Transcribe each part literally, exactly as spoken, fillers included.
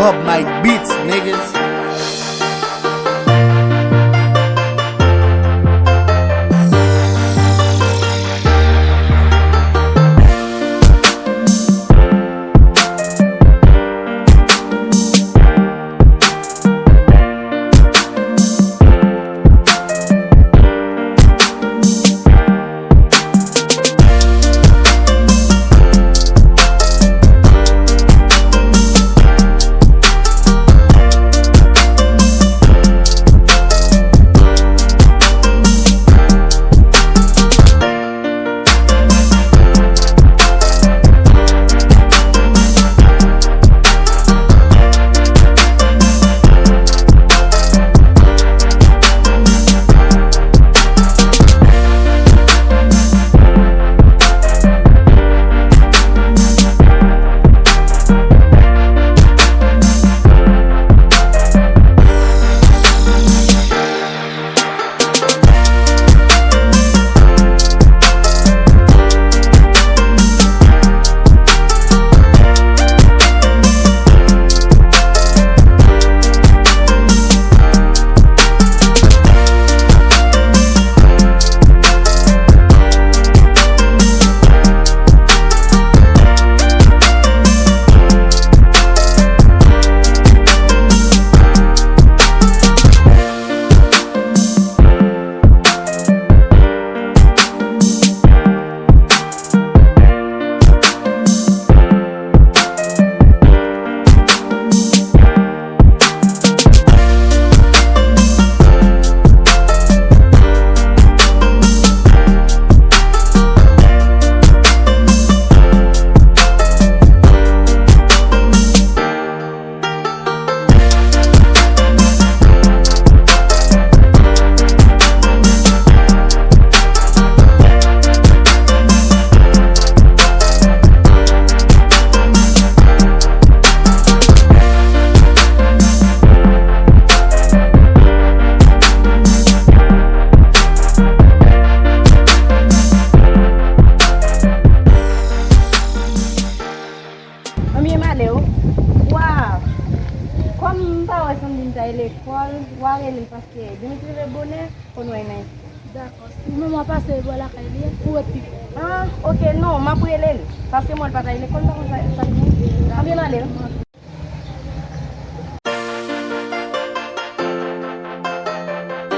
Bob Mike Beats, niggas. Anmye, m ale wi. Wa! Kòm m pa wè Sandrine t al lekòl, w a rele l paske Dimitri leve bonè, konn wè l nan espwa. Dakò. Ou menm w a pase bò lakay li, pou w ret pi pre. Ah, oke, non, m ap rele l. Paske m wè l pa t al lekòl, m pa konn sa, sa l gen. Anmye, m ale wi.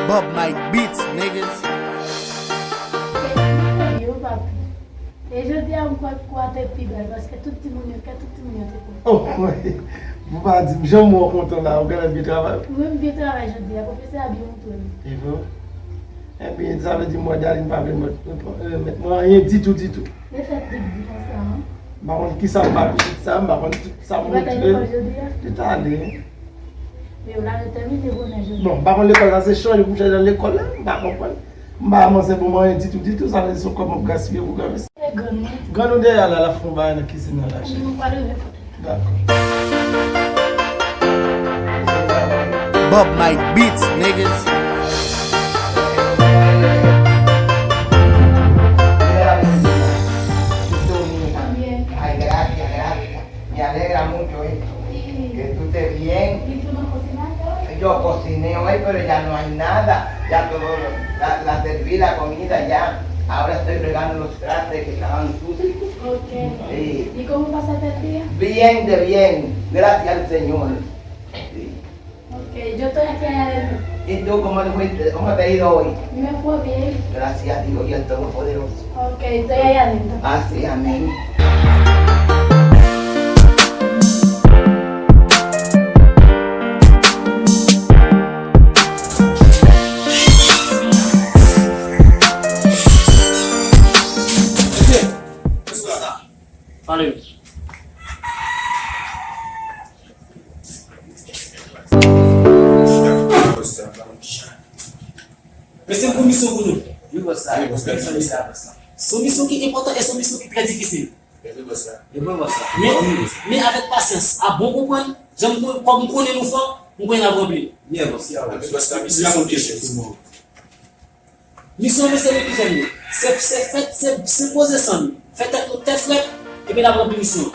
Bob Mike Beats, niggas. Yo, papi. E jodi a, m kwè kou a te pi bèl, paske tout timoun yo, kè tout timoun yo te kontan. Oh, wi. Pou pa di m, jan m wè w kontan la, ou genlè byen travay. Mwen, m byen travay jodi a, pwofesè a byen montre m. E vre? Ebyen, sa vle di mwen, Darline pa vle remèt, remèt mwen anyen ditou, ditou. Li fè big di konsa, an. M pa konn kisa m ba pitit sa, m pa konn tout sa m montre l. Li pa t al lekòl jodi a? Li t ale. Men yo la retèmine bonè jodi a. Bon, m pa konn lekòl la, se chanje pou m chanje nan lekòl la, m pa konprann. M pa ranmase pou mwen anyen ditou, ditou, sa vle di se yon kòb m ap gaspiye pou granmesi. E grann mwen. Grann ou dèyè a la, l ap fè yon bagay nan kizin nan la, cheri. Wi, ou pral rive kote. Dakò. Bob Mike Beats, niggas. Ay, gracias, gracias. Me alegra mucho esto. Sí. Que tú estés bien. ¿Y tú no cocinaste hoy? Yo cociné hoy, pero ya no hay nada. Ya todo, la, la serví la comida ya. Ahora estoy fregando los trastes que estaban sucios. Ok. Sí. ¿Y cómo pasaste el día? Bien, de bien. Gracias al Señor. Sí. Ok, yo estoy aquí allá adentro. ¿Y tú cómo te fuiste? ¿Cómo te ha ido hoy? Me fue bien. Gracias a Dios y al Todopoderoso. Ok, estoy allá adentro. Así, amén. Pale. Mesye, m gon misyon pou nou. Wi, bòs la. Wi, bòs la. Se yon misyon ki enpòtan e se yon misyon ki trè difisil. Wi, bòs la. Wi, bòs la. Men, men avèk pasyans, a bon konprann, jan m, kòm m konnen nou fò, m konnen n ap ranpli. Wi, bòs la. Wi, bòs la, misyon sa. Misyon nou se nou ki fè l. Se, se fè, se, se poze san nou. Fè tèt nou tèt frèt, epi n ap ranpli misyon.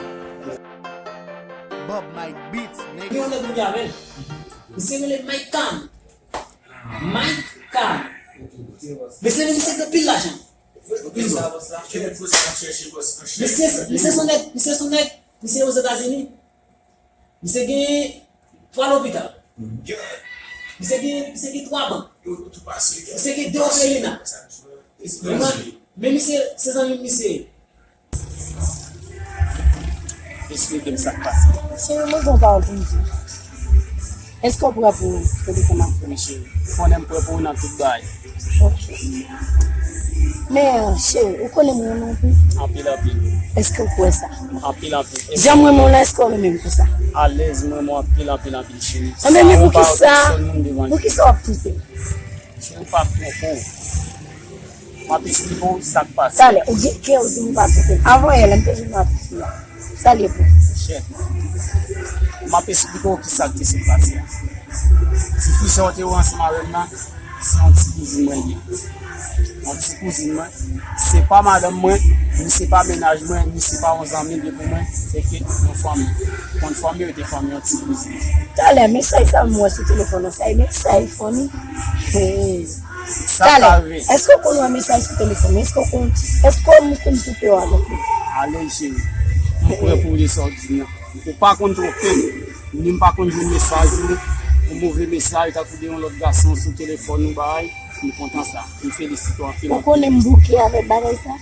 Bob Mike Beats, nigga. avè l. Misye rele Mike Khan. Mike Khan. Mesye, li misye gen pil lajan. Misye, misye se yon nèg, misye se yon nèg, misye Ozetazini. Misye gen twa lopital. Misye gen, misye gen twa bank. Misye gen de òfelina. Men, men misye, se zanmi m misye ye. Esplike m sa k pase. Cheri, mwen gen yon pawòl pou m di w. Èske w prè pou w rete ansanm avè m? Wi, cheri. Ou konnen m prè pou ou nan tout bagay. Ok. Men, cheri, ou konnen m renmen w anpil. Anpil, anpil. Èske w kwè sa? Anpil, anpil. Jan m renmen w la, èske w renmen m konsa? Alèz, m renmen w anpil, anpil, anpil, cheri. Anben, men poukisa, poukisa w ap twonpe m? Cheri, m p ap twonpe w. M ap esplike w sa k pase. Talè, ou gen kè w di m ou pa twonpe m. Avan yè, lè m te jwenn ak fi a. Sa l ye pou ou? Chè. M ap esplike w kisa k te sot pase a. Ti fi sa w te wè ansanm avè m nan, se yon ti kouzin mwen li ye. Yon ti kouzin mwen. Se pa madanm mwen, ni se pa mennaj mwen, ni se pa yon zanmi li ye pou mwen. Se ke yon fanmi. Konn fanmi, yo te fanmi yon ti kouzin. Talè, mesaj sa m wè sou telefòn nan, sa e mesaj fanmi. Hey. Talè, èske w konn wè mesaj sou telefòn? Èske w konn, èske w konn twonpe w avèk li? Alèz, cheri. M prè pou w de sa w di m nan. Ou pa konn twonpe m. Ni m pa konn jwenn mesaj ou. Yon move mesaj, tankou de yon lòt gason sou telefòn ou bay. M kontan sa. M felisite w anpil, anpil. Ou konnen m bouke avèk bagay sa?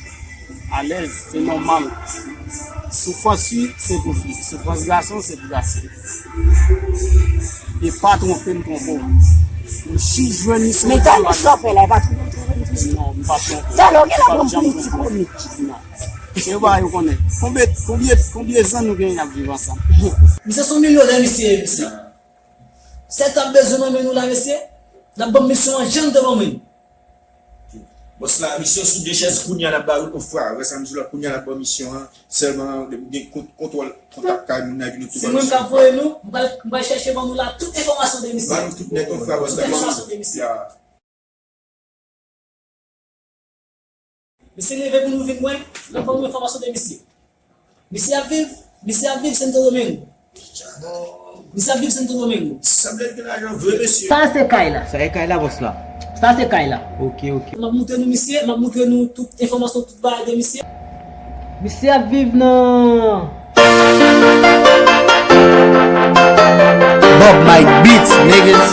Alèz, se nòmal. Soufrans fi, se pou fi. Soufrans gason, se pou gason. E pa twonpe m twonpe w. M jis jwenn misye. Men talè sa w fè la, e pa twonpe m twonpe m. Non, m pa twonpe w. Talè w gen la pran m pou yon ti komik. Non. Se yo bagay ou konnen. Konbyen, konbyen, konbyen zan nou genyen n ap viv ansanm? Misye se yon milyonè, misye ye, mesye. Sèt ap bezwen nan men nou la, mesye. N ap ban m misyon an jan n te ban mwen. Bòs la, misyon sou de chèz, kounye a n ap ba ou ofra. Wè sa m di w la, kounye a n ap ban misyon an. Sèlman, depi w gen kont-, kontwòl kontak kay moun nan, epi nou tou ban misyon. Se mwen k ap voye nou, m pral, m pral chèche ban nou la tout enfòmasyon de misye. Ba nou tout nèt ofra, bòs la. Tout enfòmasyon de misye. Ya. Misye leve pou nou vin wè, l ap ban nou enfòmasyon de misye. Misye ap viv, misye ap viv Sentodomingo. Misye ap viv Sentodomingo. Sanble l gen lajan vre, mesye. Sa se kay la. Sa e kay la, bòs la. Sa se kay la. Ok, ok. M ap montre nou misye, m ap montre nou tout enfòmasyon, tout bagay de misye. Misye ap viv nan Bob Mike Beats, niggas.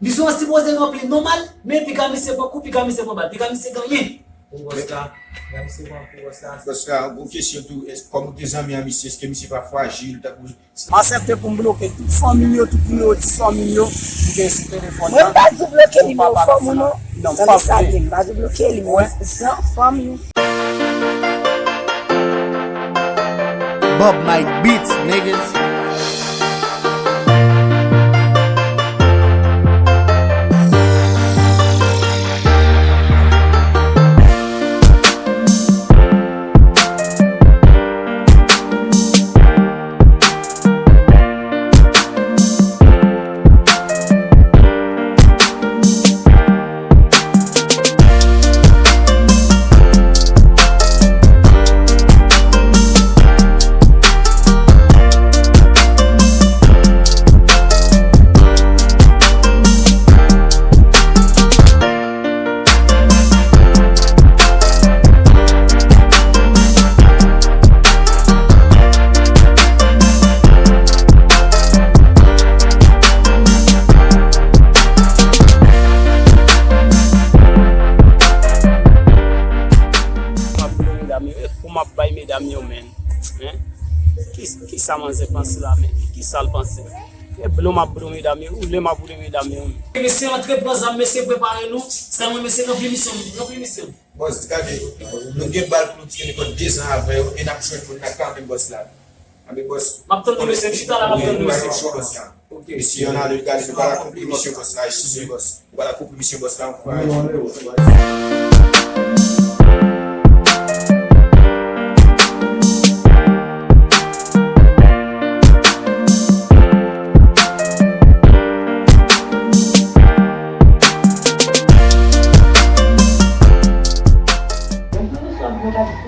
Misyon an sipoze ranpli nòmal, men piga misye pran kou, piga misye pran bal, piga misye genyen. Pou bòs la, piga misye pran kou, bòs la. Bòs la, yon gwo kesyon tou, èske, kòm ou te zanmi a misye, èske misye pa frajil, tankou... M aksepte pou m bloke tout fanmi m yo, tout nimewo ti fanmi m yo, ki gen sou telefòn nan. Mwen, m pa di w bloke nimewo fanmi w non. Non, m pa vle. M pa di w bloke nimewo fanmi w. Bob Mike Beats, niggas. Pou m ap bay medam yo, men. Hein? Ki, kisa manzè panse la, men? Kisa l panse? E blo m ap blo medam yo, woule m ap woule medam yo. Mesye, antre pran zam, mesye, prepare nou. Sèlman, mesye, ranpli misyon, ranpli misyon. Bòs, gade, nou gen bal pou nou tire nenpòt de zan avè yo, e n ap jwenn moun nan kanmenm, bòs la. Anben, bòs. M ap tann nou, mesye, m chita la, m ap tann nou, mesye. Wi, nou pa gen cho, bòs la. Ok. Mesye, ann ale, gade, nou pral akonpli misyon, bòs la, eskize, bòs. Nou pral akonpli misyon, bòs la, nou pral. Wi, wi, wi.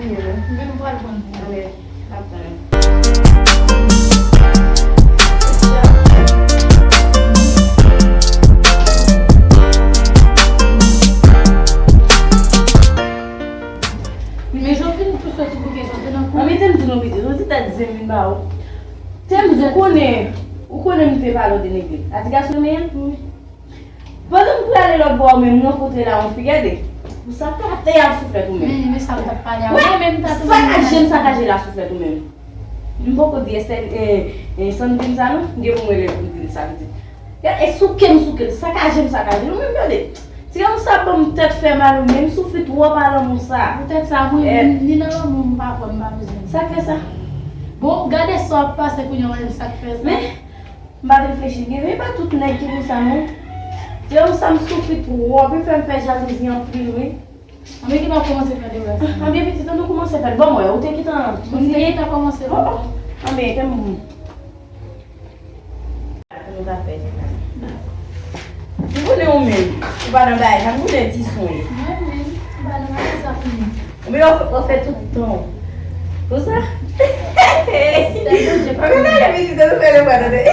Men m pral pran pou ou. Anben, m ap tann. Men Jovin tou soti pou kesyon, te nan kou. Anben, te m di nou pitit, ou ti tèt zen vin ba ou. Te m di, ou konnen, ou konnen m te pale w de nèg li. A ti gason menm? Wi. Pandan m prale lòt bò a, ou menm rankontre la yon fi, gade. Pou sa pa te ap souflèt ou menm. Men, men sa m t ap pale a. Wi, men m ta tounen sakaje m sakaje la souflèt ou menm. M poko di Estelle, eh, eh, Sandrine sa non, m gen pou m rele l pou m di l sa pitit. Gade, e souke m souke l, sakaje m sakaje l, ou menm gade. Ti gason sa ban m tèt fè mal ou menm, m soufri twòp a lanmou sa. Poutèt sa, mwen menm, ni nan lanmou m pa kwè m pa bezwen. Sa k fè sa? Bon, gade sa w ap pase kounye a, mwen menm sa k fè sa. Men, M pa t reflechi byen, men e pa tout nèg ki konsa non. Ti gason sa m soufri twòp, li fè m fè jalouzi anpil wi. Anben ki n ap kòmanse fè de rès. Anben pitit an nou kòmanse fè l. Bon mwen, ou te gentan. Ou te gentan kòmanse. Oh, oh. Anben, kè m. Pou nou ta fè. M konnen ou menm. Ou pa nan bagay sa, m konnen ti sonye. Mwen menm, m pa nan bagay sa pou mwen. Ou menm w ap fè tout tan w konsa. Mwen menm gade pitit an nou fè lè pa tande.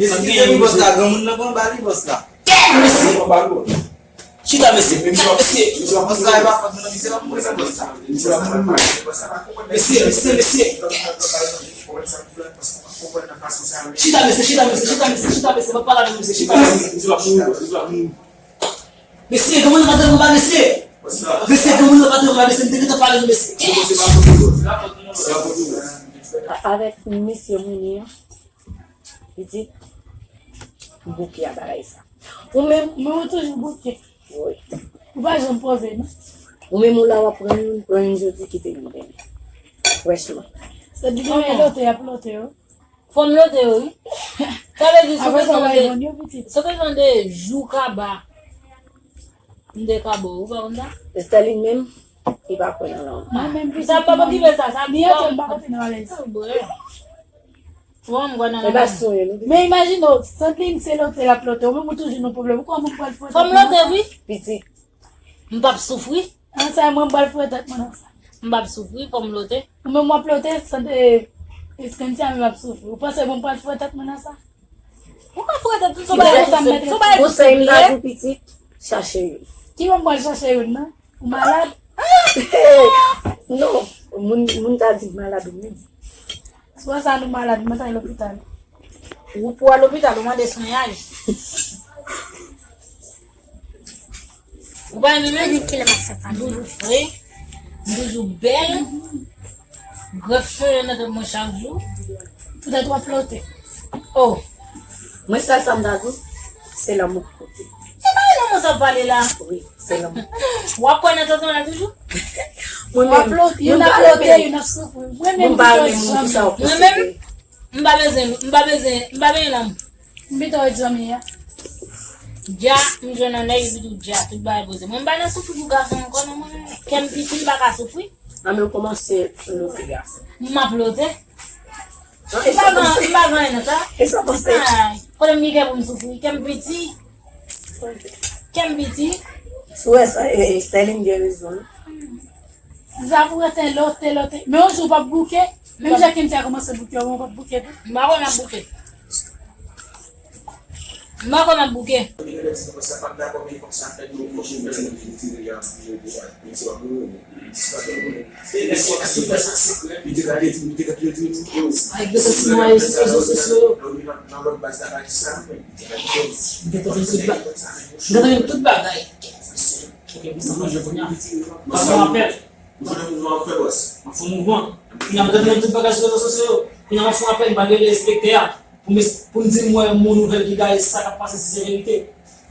Eskize m, bòs la, granmoun nan pran bal wi, bòs la. Chita, mesye. Mesye. Bòs la, e pa fòt nou, mesye, pa pou mwen, bòs la. Mesye, mesye, mesye. Chita, mesye, chita, mesye, chita, mesye, chita, mesye, m ap pale avè w, mesye, chita, mesye. Mesye, granmoun nan pa t anba, mesye. Mesye, granmoun nan pa t anba, mesye, m te gentan pale nou, mesye. Avèk mesye mwen ye an, pitit, bouke a bagay sa. Ou menm, men ou toujou bouke. Wi. Ou pa janm poze, non? Ou menm ou la w ap pran youn, pran youn jodi, kite youn demen. Franchman. Se di gen lote y ap lote yo. Fò m lote yo, wi. Sa vle di, sou kesyon de, sou kesyon de jou kaba, m te ka ba w, ou pa konn sa? Sterline menm, li pa kwè nan lanmou. Mwen menm, sa m pa okipe sa, sa m pa okipe nan bagay sa. Bon, m kwè nan lanmou. Men imajine w, Sterline se lote l ap lote, ou menm ou toujou nan pwoblèm. Ou kwè moun pral fwete? Fò m lote, wi. Pitit. M p ap soufri. An sa, mwen m pral fwete tèt mwen nan sa. M p ap soufri, fò m lote. Ou menm w ap lote, sante, Skansia menm ap soufri. Ou panse mwen m pral fwete tèt mwen nan sa? Ou ka fwete tèt ou, sou bagay, sou bagay. Konsèy m ta di pitit, chache youn. Ki bò m pral chache youn nan? Ou malad? Non, moun, moun ta di m malad ou menm. Se pa sa nou malad, mwen ta lopital. Ou pou al lopital, ou mande swenyaj. Ou pa renmen menm? M toujou fre, m toujou bèl, grèf cheve nan tèt mwen chak jou. Poutèt w ap lote. Oh! Mwen sèl sa m ta di w, se lanmou k pote. Se pa de lanmou sa w pale la. Wi, se lanmou. W ap kwè nan tonton la toujou? Mwen menm, youn ap lote, youn ap soufri. Mwen menm, mwen pa renmen moun ki sa w posede. M pa bezwen, m pa bezwen, m pa bezwen lanmou. M pito ret zanmi a. Dja, m jwenn yon nèg epi tou dja, tout bagay poze. Mwen m pa nan soufri pou gason ankò non mwen. Kè m piti, m pa ka soufri. Ann nou kòmanse lote gason. M ap lote. M pa gen, m pa gen anyen nan sa. E sa panse. Ay, kote m gen kè pou m soufri, kè m piti. Kè m piti. Si w wè sa, e, e, Sterline gen rezon. Sa pou rete lote, lote. Men yon jou w p ap bouke. Menm jan Kenty a kòmanse bouke, ou p ap bouke tou. M pa konn ap bouke. M pa kwè m ap bouke. Ay, gade si mwen sou rezo sosyo yo. M te tande tout ba-, m te tande tout bagay. Ok, m santi mwen kounye a. M ap fè yon apèl. M ap fè yon mouvman. Kounye a m tande tout bagay sou rezo sosyo yo. Kounye a m ap fè yon apèl, m pral rele enspektè a. Pou m es-, pou m di m wè yon nouvèl ki gaye, sa k ap pase, si se verite.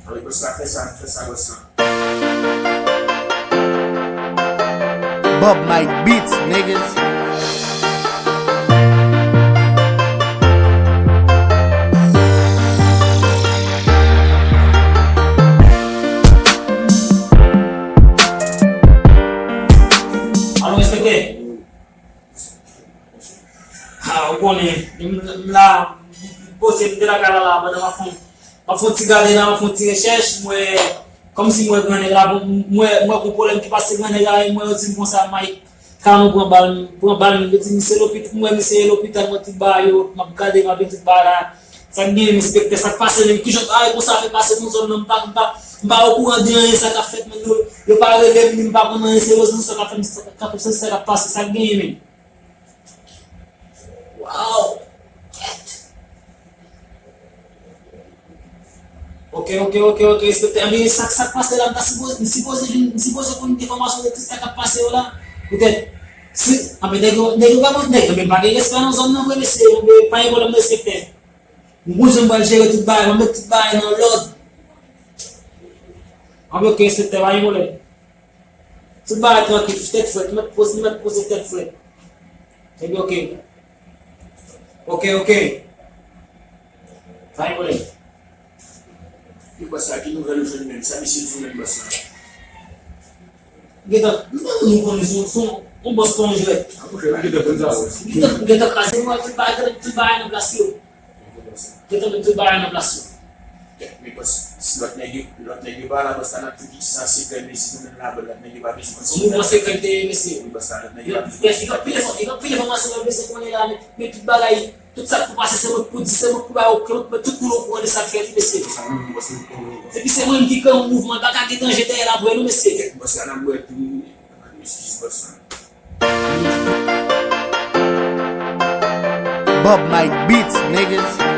Anben, bòs la, fè sa, fè sa, bòs la. Bob Mike Beats, niggas. Alo, enspektè. Ah, ou konnen, m, m la, m poze m te lakay la, la, pandan m ap fè, m ap fè yon ti gade la, m ap fè yon ti rechèch, m wè, kòmsi m wè grannèg la, m wè, m wè gon pwoblèm ki pase grannèg la, e m wè yo di m konsa, Mike, Canon pran bal, pran bal, yo di m se lopital, m wè misye lopital, m wè tout bagay yo, m ap gade, m ap di tout bagay la. Sa k genyen, enspektè, sa k pase menm? Kijan bagay konsa fè pase nan zòn nan? M pa, m pa, m pa okouran de anyen sa k ap fèt, men yo, yo pa rele m, m pa konn anyen, se rezo sosyo k ap fè m, k ap fè m santi sa k ap pase, sa k genyen menm? Wow! Kèt! Ok, ok, ok, ok, enspektè, men sa, sa k pase la, m ta sipoze, m sipoze vin, m sipoze konn enfòmasyon de tout sa k ap pase yo la. Poutèt, si, anben, nèg yo, nèg yo pa mwen, nèg yo, men pa gen respè nan zòn nan vre, mesye, anben, pa gen pwoblèm non, enspektè. M gon jan m pral jere tout bagay, m ap met tout bagay nan lòd. Anben, ok, enspektè, pa gen pwoblèm. Tout bagay trankil, tèt frèt, mèt poze, mèt poze tèt frèt. Ebyen, ok. Ok, ok. Pa gen pwoblèm. Ki bòs la, ki nouvèl ou jwenn menm? Sa misye di w menm, bòs la? Gentan, nou pa konn nou konnen se yon, se yon, yon bòs pa yon jwèt. Gentan, gentan kraze nou, tout bagay, tout bagay nan plas yo. Gentan met tout bagay nan plas yo. Men bòs, si lòt nèg yo, lòt nèg yo pa la, bòs la, n ap tou di sa sekrè, men si nou menm la, lòt nèg yo pa bezwen konn sekrè. Mouvman sekrè te ye, mesye. Wi, bòs la, lòt nèg yo pa bezwen konn sekrè. Li gen anpil enfò-, li gen anpil enfòmasyon yo bezwen konnen la, men, men tout bagay, tout sa k pou pase, se mwen k pou di, se mwen k pou bay yo, tout, tout moun okouran de sa k fèt, wi, mesye. Epi se mwen menm ki kreye yon mouvman, pa ka gen danje dèyè l apre nou, mesye. Bòs la, n ap wè tou, wi. Eskiz, bòs la. Bob Mike Beats, niggas.